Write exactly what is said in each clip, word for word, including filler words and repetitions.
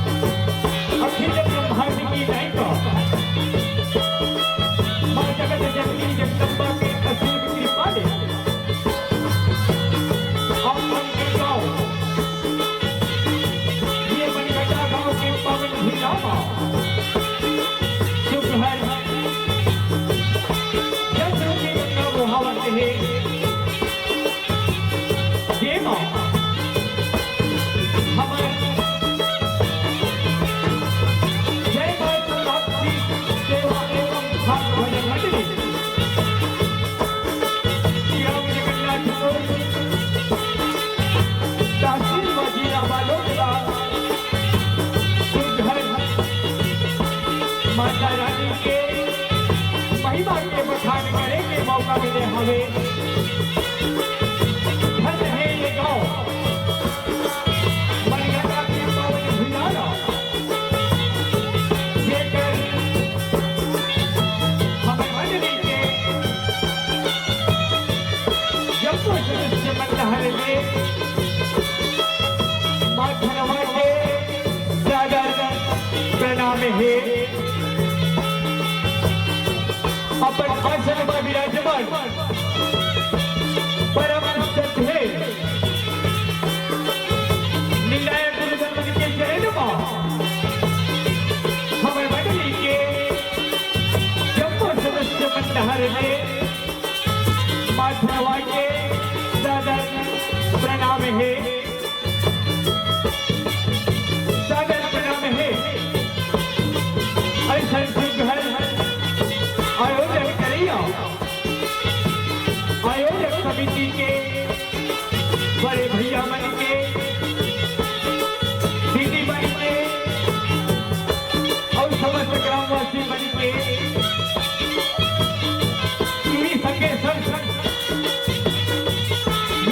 अखिल ब्रह्मांड की नायिका, माँ जगत जननी जगदम्बा के असीम कृपा ले, आप मन के गाँव, ये मनगंडा गाँव के पावन भुइयां मा, सुघर जस रूपी गंगा बोहावत हे। जेमा हमर जय मां शताब्दी सेवा एवं भाग भजन मंडली, ग्राम जगन्नाथपुर, तहसील व जिला बालोद ला सुघर माता रानी के महिमा के बखान करे के मौका मिले हवे। धन्य हे ये गाँव, मनगंडा के पावन भुइयां ला, जेकर हमर मंडली के जम्मो सदस्य मन डहर ले माँ धनवा के सादर प्रणाम हे। अपन आसन म विराजमान परम श्रद्धेय निंदाय गुरुजन मन के चरण म हमर मंडली के जम्मो सदस्य मन डहर ले माँ धनवा के सादर प्रणाम हे। सादर प्रणाम हे। अइसन सुघर आयोजन करइया आयोजक समिति के बड़े भैया मन के, दीदी मन के अउ समस्त ग्रामवासी मन के, इही संगे संग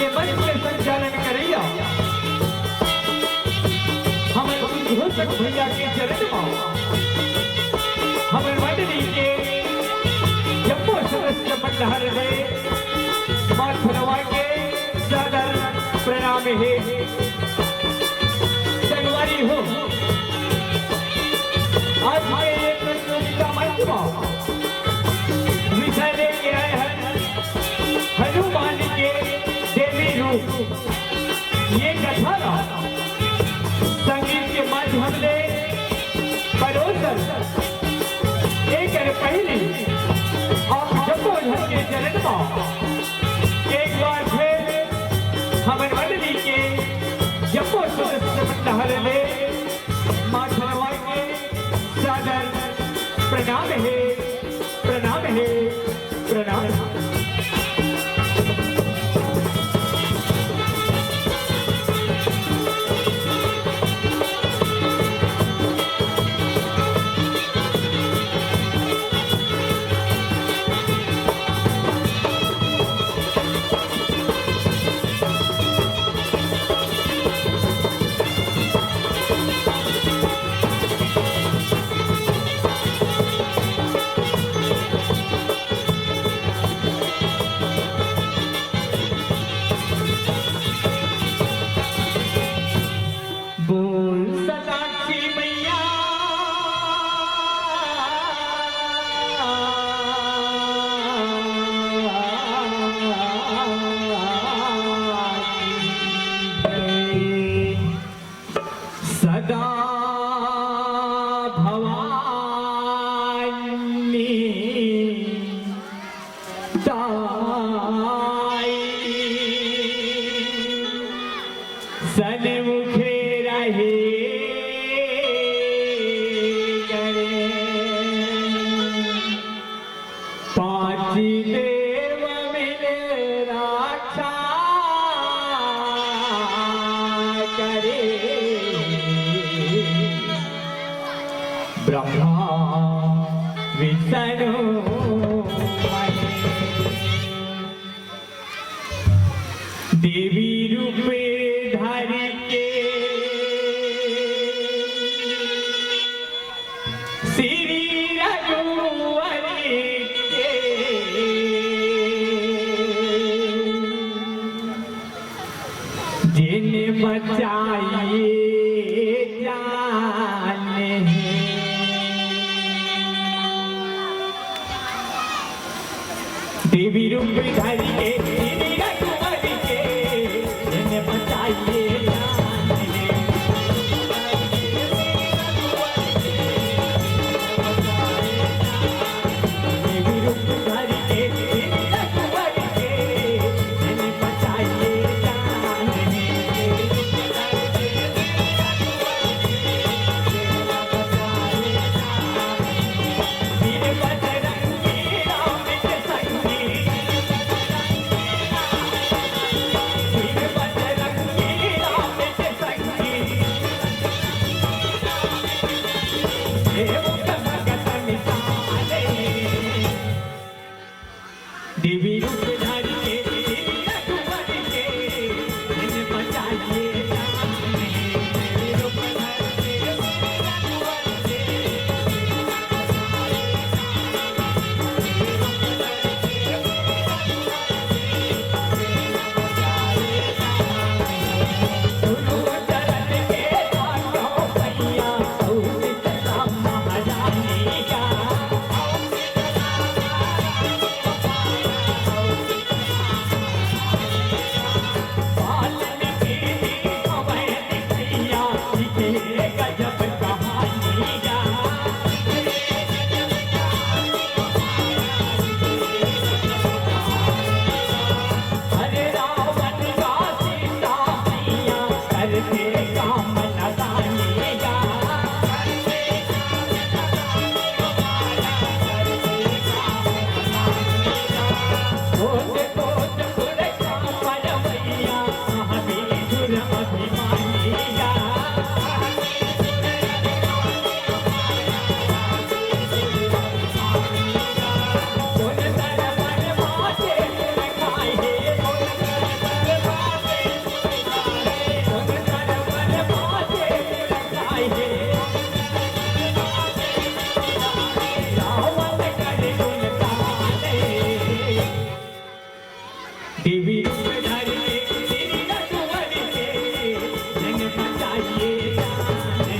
ये मंच के संचालन करइया हमर उद्घोषक भैया के चरण म हमर मंडली के जम्मो सदस्य मन डहर ले माँ धनवा के सादर प्रणाम हे। संगवारी हो, आज के ये प्रतियोगिता मंच म विषय लेके आए हैं हनुमान के देवी रूप। ये कथा ला संगीत के माध्यम ले परोसर एक पहली आप जम्मो झन के चरण म एक बार फिर हमर मंडली के जम्मो सदस्य मन डहर ले माँ धनवा के सादर प्रणाम हे, प्रणाम हे, प्रणाम। भवानी ताई सन्मुखे रहे करे। पांची देव मिल रक्षा करे। ब्रह्मा विष्णु महेश। देवी रूप धरि के श्री रघुवर के जिन बचाए जान हे। देवी रूप धरि के श्री रघुवर के जिन बचाए जान हे। देवी रूप धरि के श्री रघुवर के जिन बचाए जान हे। देवी रूप धरि के श्री रघुवर के जिन बचाए जान हे। देवी रूप धरि के श्री रघुवर के जिन बचाए जान हे। देवी रूप धरि के श्री रघुवर के जिन बचाए जान हे। देवी रूप धरि के श्री रघुवर के जिन बचाए जान हे।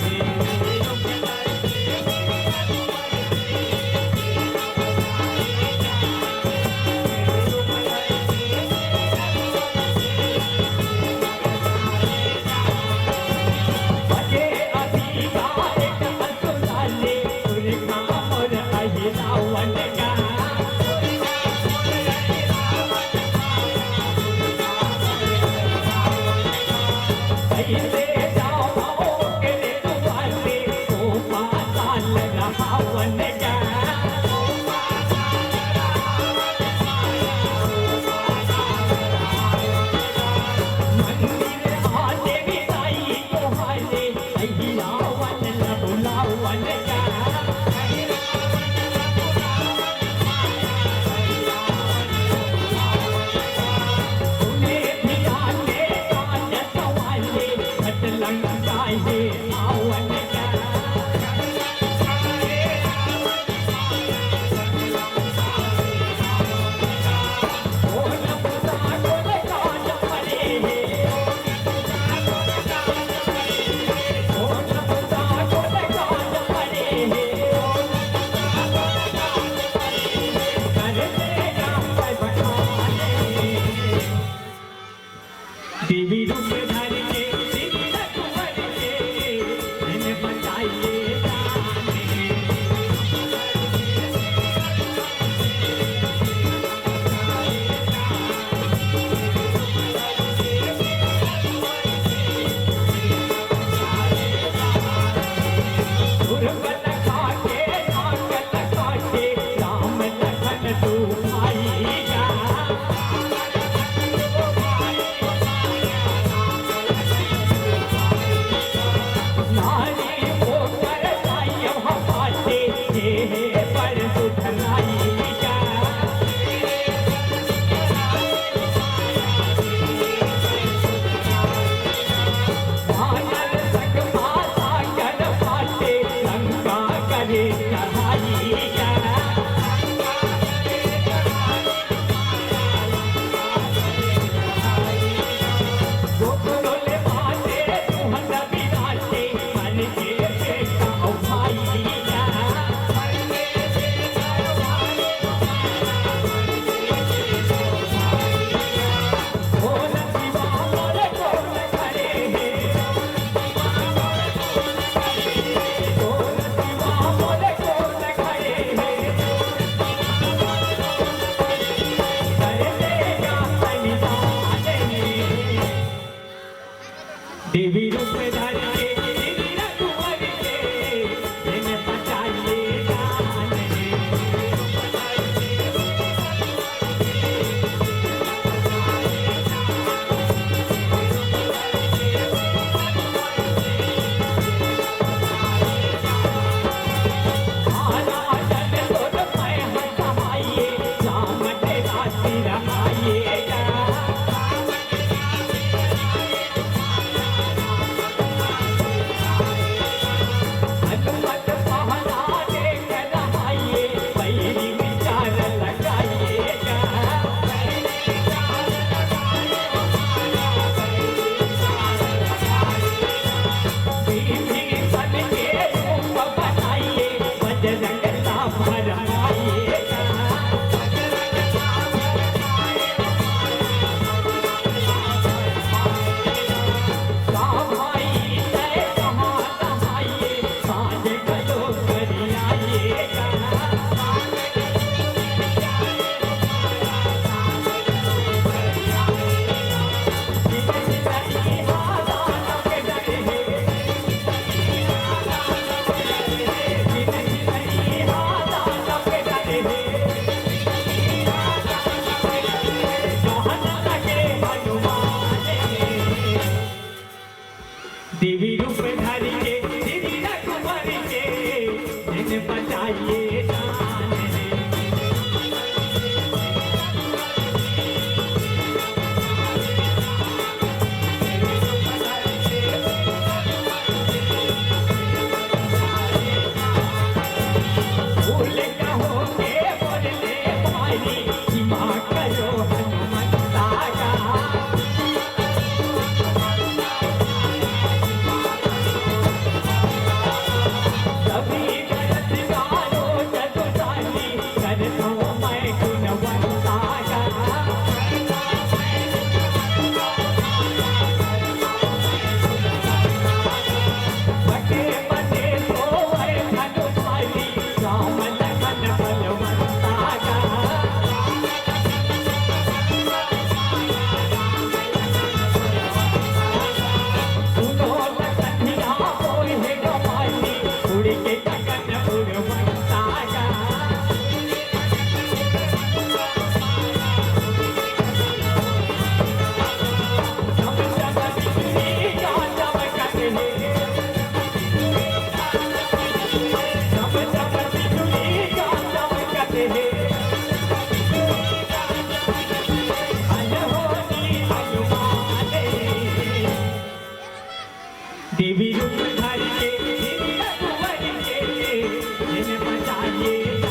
देवी रूप धरि के श्री रघुवर के देवी रूप धरि के श्री रघुवर के, जिन बचाइए जान। देवी रूप धरि के श्री रघुवर के, जिन बचाइए जान। देवी रूप धरि के श्री रघुवर के, जिन बचाइए जान।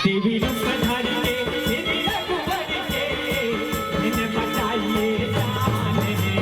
देवी रूप धर के श्री रघुवर के, जिन बचाइए जान हे।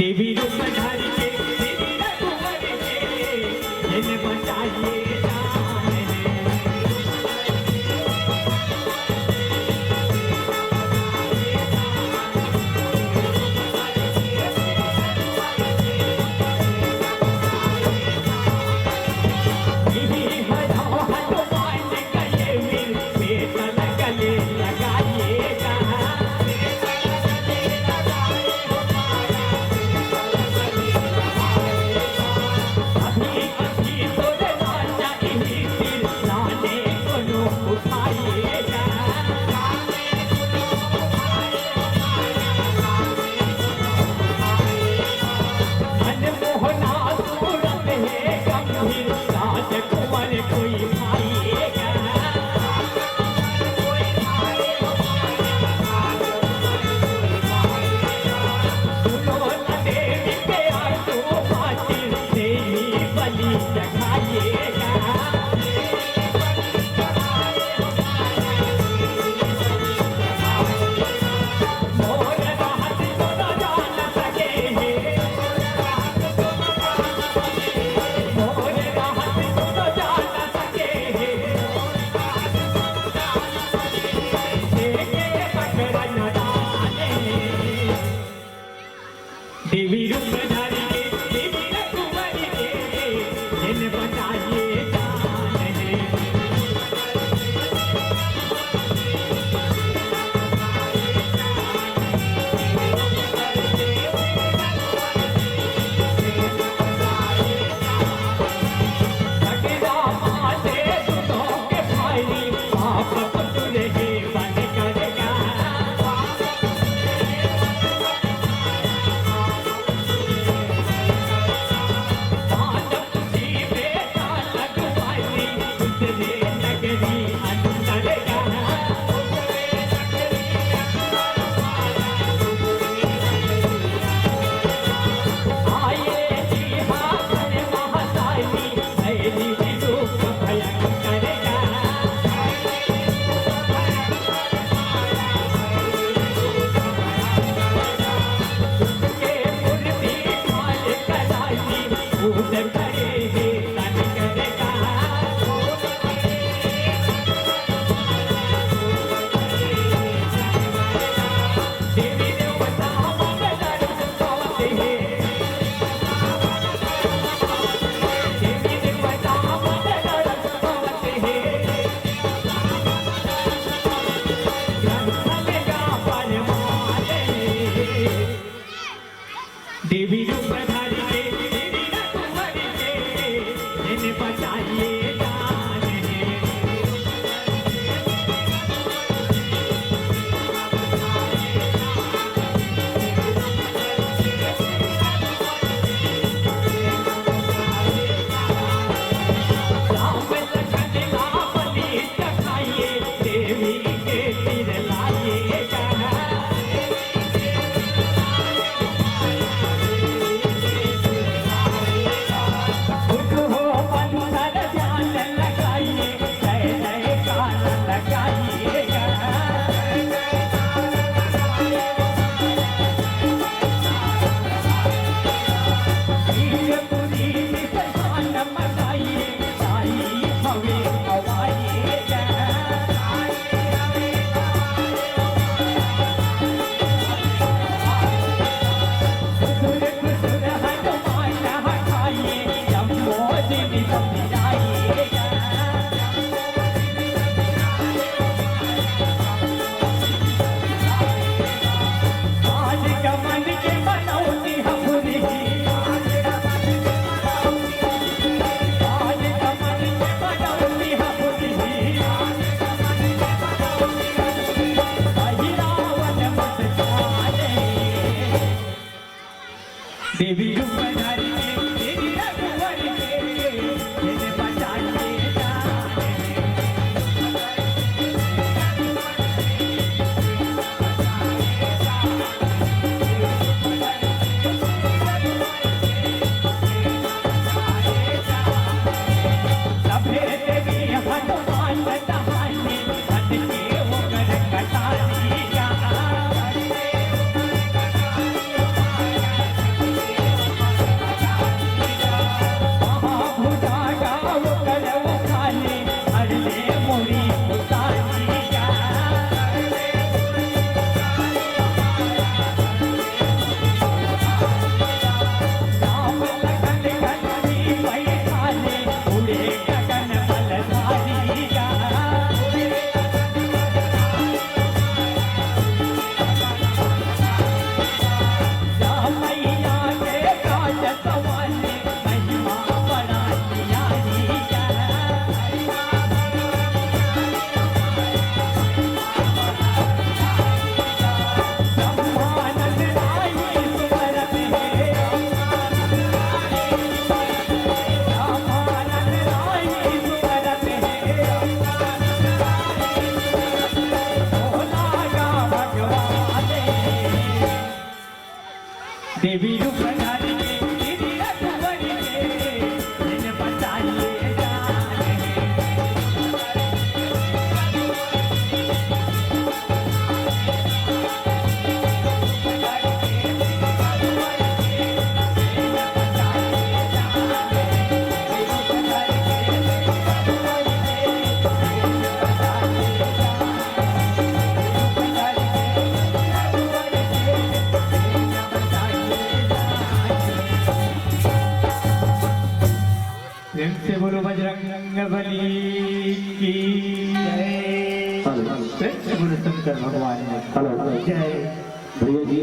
देवी रूप धर के श्री रघुवर के, जिन बचाइए जान हे। देवी रूप धर के श्री रघुवर के, जिन बचाइए जान हे। देवी रूप धर के श्री रघुवर के, जिन बचाइए जान हे। देवी रूप धरि के तेरी रघुवर के, तेने बचाइए जान। सभे देवी हनुमान कहानी, हट के ओकर कटारी जा। देवी रूप धरि के गिरि रघुवर के, जिन बचाइए जान। प्रेम से बोलो बजरंग बली की जय। हेलो। प्रेम से बोलो शंकर भगवान की हेलो। जय। भैया जी,